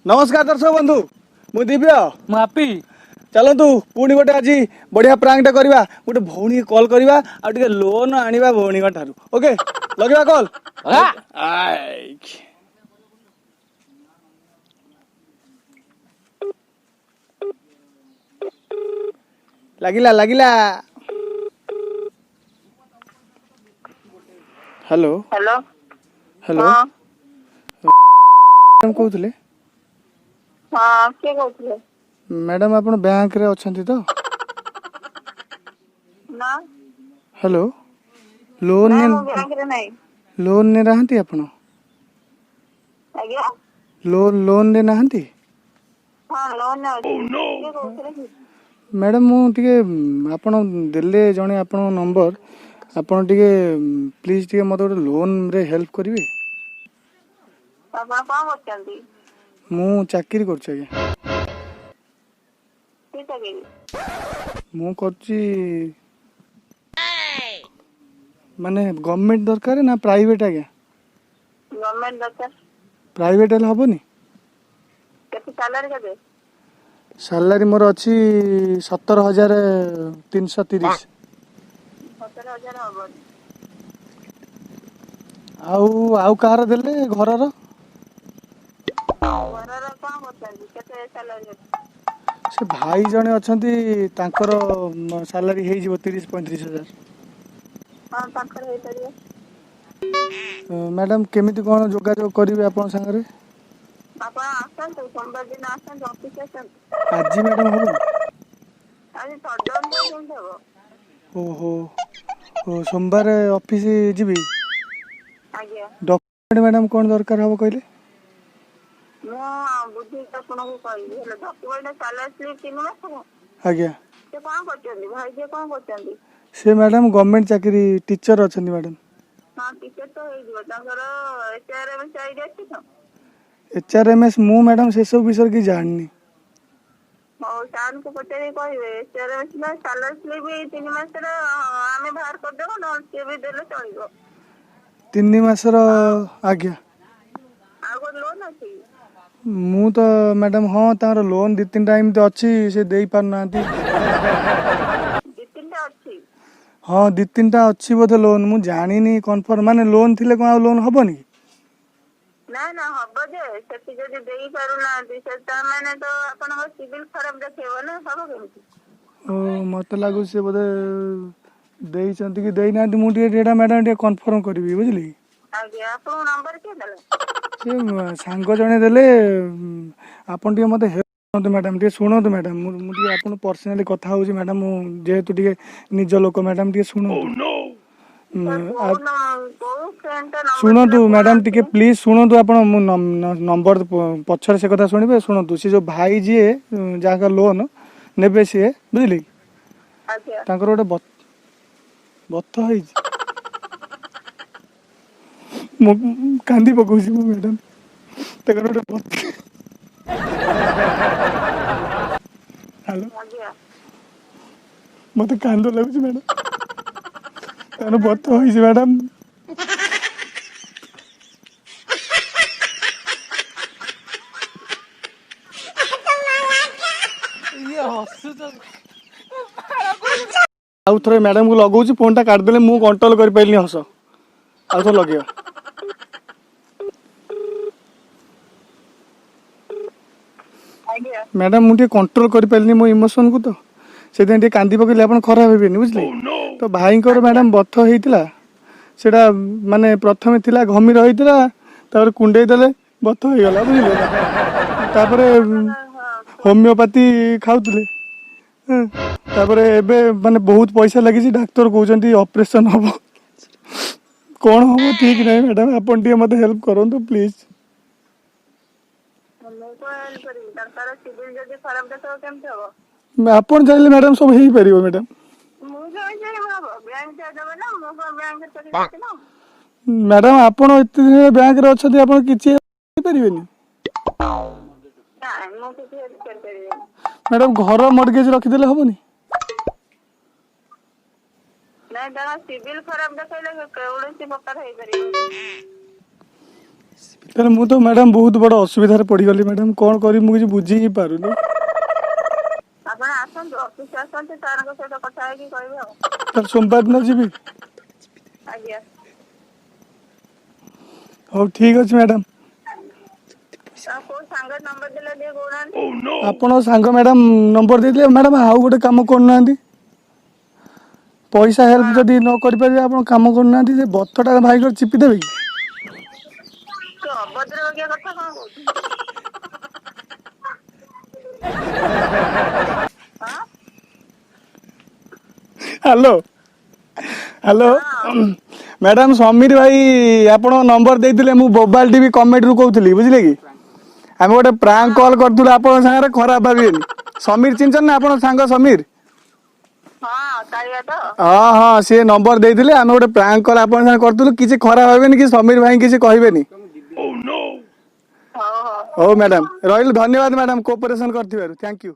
ନମସ୍କାର ଦର୍ଶକ ବନ୍ଧୁ, ମୁଁ ଦିବ୍ୟ। ମୁଁ ହାପି। ଚାଲନ୍ତୁ, ପୁଣି ଗୋଟେ ଆଜି ବଢିଆ ପ୍ରାଙ୍କଟା କରିବା। ଗୋଟେ ଭଉଣୀ କଲ୍ କରିବା ଆଉ ଟିକେ ଲୋନ୍ ଆଣିବା ଭଉଣୀଙ୍କ ଠାରୁ। ଓକେ, ଲଗେଇବା କଲ୍। ଲାଗିଲା, ଲାଗିଲା। ହ୍ୟାଲୋ। ହ୍ୟାଲୋ। ହ୍ୟାଲୋ। ହଁ। କହୁଥିଲେ? ହଁ, କିଏ କହୁଥିଲେ? ମ୍ୟାଡ଼ାମ, ଆପଣ ବ୍ୟାଙ୍କରେ ଅଛନ୍ତି ତ? ନା। ହ୍ୟାଲୋ, ଲୋନ୍ ନାଇଁ, ମୁଁ ବ୍ୟାଙ୍କରେ ନାହିଁ। ଲୋନ୍ରେ ନାହାନ୍ତି ଆପଣ? ଆଜ୍ଞା? ଲୋନ୍ରେ ନାହାନ୍ତି? ହଁ, ଲୋନ୍ ଅଛି। କିଏ କହୁଥିଲେ କି? ମ୍ୟାଡ଼ାମ, ମୁଁ ଟିକେ ଆପଣ ଦେଲେ ଜଣେ ଆପଣଙ୍କ ନମ୍ବର। ଆପଣ ଟିକେ ପ୍ଲିଜ୍ ଟିକେ ମୋତେ ଗୋଟେ ଲୋନ୍ରେ ହେଲ୍ପ କରିବେ? ଆପଣ କଣ କରୁଛନ୍ତି? ମୁଁ ଚାକିରି କରୁଛି ଆଜ୍ଞା। କି ଚାକିରି? ମୁଁ କରୁଛି, ମାନେ ଗଭର୍ଣ୍ଣମେଣ୍ଟ ଦରକାର ନା ପ୍ରାଇଭେଟ୍ ଆଜ୍ଞା? ଗଭର୍ଣ୍ଣମେଣ୍ଟ ଦରକାର। ପ୍ରାଇଭେଟ୍ ହେଲେ ହେବନି? କେତେ ସାଲାରୀ, କେତେ? ସାଲାରୀ ମୋର ଅଛି 17,330। 17,000 ହବନି। ଆଉ କାହାର ଦେଲେ ଘରର? ଘରର କଣ କରୁଛନ୍ତି? କେତେ ସାଲାରୀ ଅଛି? ସେ ଭାଇ ଜଣେ ଅଛନ୍ତି, ତାଙ୍କର ସାଲାରୀ ହେଇଯିବ 30-35 ହଜାର। ହଁ, ତାଙ୍କର ହେଇପାରିବ। ମ୍ୟାଡ଼ାମ, କେମିତି କ'ଣ ଯୋଗାଯୋଗ କରିବି ଆପଣଙ୍କ ସାଙ୍ଗରେ? ଆପଣ ଆସନ୍ତୁ, ସୋମବାର ଦିନ ଆସନ୍ତୁ, ଅଫିସ ଆସନ୍ତୁ। ଆଜି ମ୍ୟାଡ଼ାମ ହବନି? ଆଜି ସଟଡାଉନ କେମିତି ହବ? ଓହୋ, ଓ ସୋମବାର ଅଫିସ ଯିବି। ଆଜ୍ଞା। ଡକ୍ୟୁମେଣ୍ଟ ମ୍ୟାଡ଼ାମ କ'ଣ ଦରକାର ହବ କହିଲେ? ମୁଁ ବୁଝିକି ଆପଣଙ୍କୁ କହିବି। ହେଲେ ଡକ୍ୟୁମେଣ୍ଟ ସାଲାରୀ ସ୍ଲିପ୍ 3 ମାସର। ଆଜ୍ଞା। ସେ କଣ କରୁଛନ୍ତି? ଭାଇ ଯିଏ କଣ କରୁଛନ୍ତି? ସେ ମ୍ୟାଡ଼ାମ ଗଭର୍ଣ୍ଣମେଣ୍ଟ ଚାକିରି, ଟିଚର ଅଛନ୍ତି ମ୍ୟାଡ଼ାମ। ହଁ, ଟିଚର ତ ହେଇଯିବ। ତାଙ୍କର HRMS ID ଅଛି ତ? HRMS, ମୁଁ ମ୍ୟାଡ଼ାମ ସେସବୁ ବିଷୟରେ କିଛି ଜାଣିନି। ହଉ, ସାର୍ଙ୍କୁ ପଚାରିକି କହିବେ। HRMS ନା ସାଲାରୀ ସ୍ଲିପ୍ 3 ମାସର ଆମେ ବାହାର କରିଦେବୁ, ନହେଲେ ସିଏ ବି ଦେଲେ ଚଳିବ। 3 ମାସର, ଆଜ୍ଞା। ଆଉ ଗୋଟେ ଲୋନ୍ ଅଛି କି? ମୁଁ ତ ମ୍ୟାଡ଼ାମ, ହଁ, ତାଙ୍କର ଲୋନ୍ ଦୁଇ ତିନିଟା ଏମିତି ଅଛି, ସେ ଦେଇପାରୁନାହାନ୍ତି। ଦି ତିନିଟା ଅଛି? ହଁ, ଦୁଇ ତିନିଟା ଅଛି ବୋଧେ ଲୋନ୍, ମୁଁ ଜାଣିନି କନଫର୍ମ। ମାନେ ଲୋନ୍ ଥିଲେ କ'ଣ ଆଉ ଲୋନ୍ ହବନି କି? ନା ନା, ହବ ଯେ ସେଠି ଯଦି ଦେଇ ପାରୁନାହାନ୍ତି ସେ, ତା ମାନେ ତ ଆପଣଙ୍କ ସିବିଲ ଖରାପ ଦେଖେଇବ ନା, ହବ କେମିତି? ଓ, ମୋତେ ଲାଗୁଛି ସେ ବୋଧେ ଦେଇଛନ୍ତି କି ଦେଇନାହାନ୍ତି। ମୁଁ ଟିକେ ଏଇଟା ମ୍ୟାଡ଼ାମ ଟିକେ କନଫର୍ମ କରିବି, ବୁଝିଲେ କି? ଆଜ୍ଞା, ଆପଣଙ୍କ ନମ୍ବର କିଏ ଦେଲା? ସେ ସାଙ୍ଗ ଜଣେ ଦେଲେ। ଆପଣ ଟିକେ ମୋତେ ହେଲ୍ପ କରନ୍ତୁ ମ୍ୟାଡ଼ାମ, ଟିକେ ଶୁଣନ୍ତୁ ମ୍ୟାଡ଼ାମ। ମୁଁ ଟିକେ ଆପଣ ପର୍ସନାଲି କଥା ହେଉଛି ମ୍ୟାଡ଼ାମ। ମୁଁ ଯେହେତୁ ଟିକେ ନିଜ ଲୋକ, ମ୍ୟାଡ଼ାମ, ଟିକେ ଶୁଣନ୍ତୁ। କୋଉ କୋଉ ଫ୍ରେଣ୍ଡ ଟା ନମ୍ବର ଶୁଣନ୍ତୁ ଦେଲା? ମ୍ୟାଡ଼ାମ, ଟିକେ କହୁନାହାନ୍ତି। ପ୍ଲିଜ୍ ଶୁଣନ୍ତୁ ଆପଣ। ମୁଁ ନମ୍ବର ପଛରେ ସେ କଥା ଶୁଣିବେ। ଶୁଣନ୍ତୁ, ସେ ଯେଉଁ ଭାଇ ଯିଏ ଯାହାଙ୍କ ଲୋନ୍ ନେବେ ସିଏ, ବୁଝିଲେ କି? ଆଜ୍ଞା। ତାଙ୍କର ଗୋଟେ ବଥ ହେଇଛି। ମୁଁ କାନ୍ଦି ପକଉଛି ମୁଁ ମ୍ୟାଡ଼ାମ। ତାଙ୍କର ଗୋଟେ ବଥ, ହ୍ୟାଲୋ? ଆଜ୍ଞା। ମତେ କାନ୍ଦ ଲାଗୁଛି ମ୍ୟାଡ଼ାମ। ତାଙ୍କର ବଥ ହେଇଛି ମ୍ୟାଡ଼ାମ। ଇଏ ହସୁଛ। ଆଉ ଥରେ ମ୍ୟାଡ଼ାମକୁ ଲଗଉଛି। ଫୋନଟା କାଟିଦେଲେ, ମୁଁ କଣ୍ଟ୍ରୋଲ କରିପାରିଲିନି ହସ। ଆଉ ଥରେ ଲଗେଇବା। ଆଜ୍ଞା। ମ୍ୟାଡ଼ାମ, ମୁଁ ଟିକେ କଣ୍ଟ୍ରୋଲ କରିପାରିଲିନି ମୋ ଇମୋସନକୁ, ତ ସେଥିପାଇଁ ଟିକେ କାନ୍ଦି ପକେଇଲି। ଆପଣ ଖରାପ ହେବେନି, ବୁଝିଲେ ତ? ଭାଇଙ୍କର ମ୍ୟାଡ଼ାମ ବଥ ହେଇଥିଲା। ସେଇଟା ମାନେ ପ୍ରଥମେ ଥିଲା ଘମିର ହେଇଥିଲା, ତାପରେ କୁଣ୍ଡେଇ ଦେଲେ ବଥ ହେଇଗଲା, ବୁଝିଲେ? ତାପରେ ହୋମିଓପାଥି ଖାଉଥିଲେ। ହଁ, ତାପରେ ଏବେ ମାନେ ବହୁତ ପଇସା ଲାଗିଛି। ଡାକ୍ତର କହୁଛନ୍ତି ଅପରେସନ ହବ। କ'ଣ ହବ ଠିକ ନାହିଁ ମ୍ୟାଡ଼ାମ। ଆପଣ ଟିକେ ମୋତେ ହେଲ୍ପ କରନ୍ତୁ ପ୍ଲିଜ୍। ମୁଁ କଣ ହେଲ୍ପ କରିବି? ତାଙ୍କର ସିବିଲ ଯଦି ଖରାପ ଦେଖେଇବ କେମିତି ହବ? ଆପଣ ଚାହିଁଲେ ମ୍ୟାଡ଼ାମ ସବୁ ହେଇପାରିବ ମ୍ୟାଡ଼ାମ। ମୁଁ କେମିତି ଚାହିଁବି ହବ? ବ୍ୟାଙ୍କ ଦେବେ ନା, ମୁଁ କଣ ବ୍ୟାଙ୍କରେ ଚାକିରି କରିଛି ନା? ମ୍ୟାଡ଼ାମ, ଆପଣ ଏତେ ଦିନ ବ୍ୟାଙ୍କରେ ଅଛନ୍ତି, ଆପଣ କିଛି ହେଇପାରିବେନି? ନାଇଁ, ମୁଁ କିଛି ହେଲ୍ପ କରିପାରିବିନି। ମ୍ୟାଡ଼ାମ, ଘର ମର୍ଗେଜ ରଖିଦେଲେ ହବନି? ନାଇଁ, ତାଙ୍କ ସିବିଲ ଖରାପ ଦେଖେଇଲେ କୌଣସି ପ୍ରକାର ହେଇପାରିବନି। ତାହେଲେ ମୁଁ ତ ମ୍ୟାଡ଼ାମ ବହୁତ ବଡ଼ ଅସୁବିଧାରେ ପଡ଼ିଗଲି ମ୍ୟାଡ଼ାମ। କ'ଣ କରିବି ମୁଁ କିଛି ବୁଝି ହିଁ ପାରୁନି। ଆପଣ ଆସନ୍ତୁ, ଅଫିସ ଆସନ୍ତୁ, ସାରଙ୍କ ସହିତ କଥା ହେଇକି କହିବେ ଆଉ। ତାହେଲେ ସୋମବାର ଦିନ ଯିବି? ଆଜ୍ଞା। ହଉ, ଠିକ୍ ଅଛି ମ୍ୟାଡ଼ାମ। ଆଉ କୋଉ ସାଙ୍ଗ ନମ୍ବର ଦେଲେ ଟିକେ କହୁନାହାନ୍ତି। ଆପଣ ସାଙ୍ଗ ମ୍ୟାଡ଼ାମ ନମ୍ବର ଦେଇଥିଲେ। ମ୍ୟାଡ଼ାମ, ଆଉ ଗୋଟେ କାମ କରୁନାହାନ୍ତି, ପଇସା ହେଲ୍ପ ଯଦି ନ କରିପାରିବେ ଆପଣ କାମ କରୁନାହାନ୍ତି, ସେ ବଥଟା ଭାଇଙ୍କର ଚିପି ଦେବେ କି? ତ ଅଭଦ୍ର ବାଗିଆ କଥା କଣ କହୁଛୁ? ହଁ। ହ୍ୟାଲୋ, ହ୍ୟାଲୋ ମ୍ୟାଡ଼ାମ, ସମୀର ଭାଇ ଆପଣ ନମ୍ବର ଦେଇଥିଲେ। ମୁଁ ବୋବାଲ ଟିଭି କମେଡିରୁ କହୁଥିଲି, ବୁଝିଲେ କି? ଆମେ ଗୋଟେ ପ୍ରାଙ୍କ କଲ୍ କରିଥିଲୁ ଆପଣଙ୍କ ସାଙ୍ଗରେ, ଖରାପ ଭାବିବେନି। ସମୀର ଚିହ୍ନିଛନ୍ତି ନା, ଆପଣଙ୍କ ସାଙ୍ଗ ସମୀର? ହଁ, କାଳିଆ ତ? ହଁ, ସିଏ ନମ୍ବର ଦେଇଥିଲେ। ଆମେ ଗୋଟେ ପ୍ରାଙ୍କ କଲ୍ ଆପଣଙ୍କ ସାଙ୍ଗରେ କରିଥିଲୁ। କିଛି ଖରାପ ଭାବିବେନି କି ସମୀର ଭାଇ କିଛି କହିବେନି। ହଉ ହଉ। ହଉ ମ୍ୟାଡ଼ାମ, ରହିଲୁ। ଧନ୍ୟବାଦ ମ୍ୟାଡ଼ାମ, କୋଅପରେସନ କରିଥିବାରୁ। Thank you.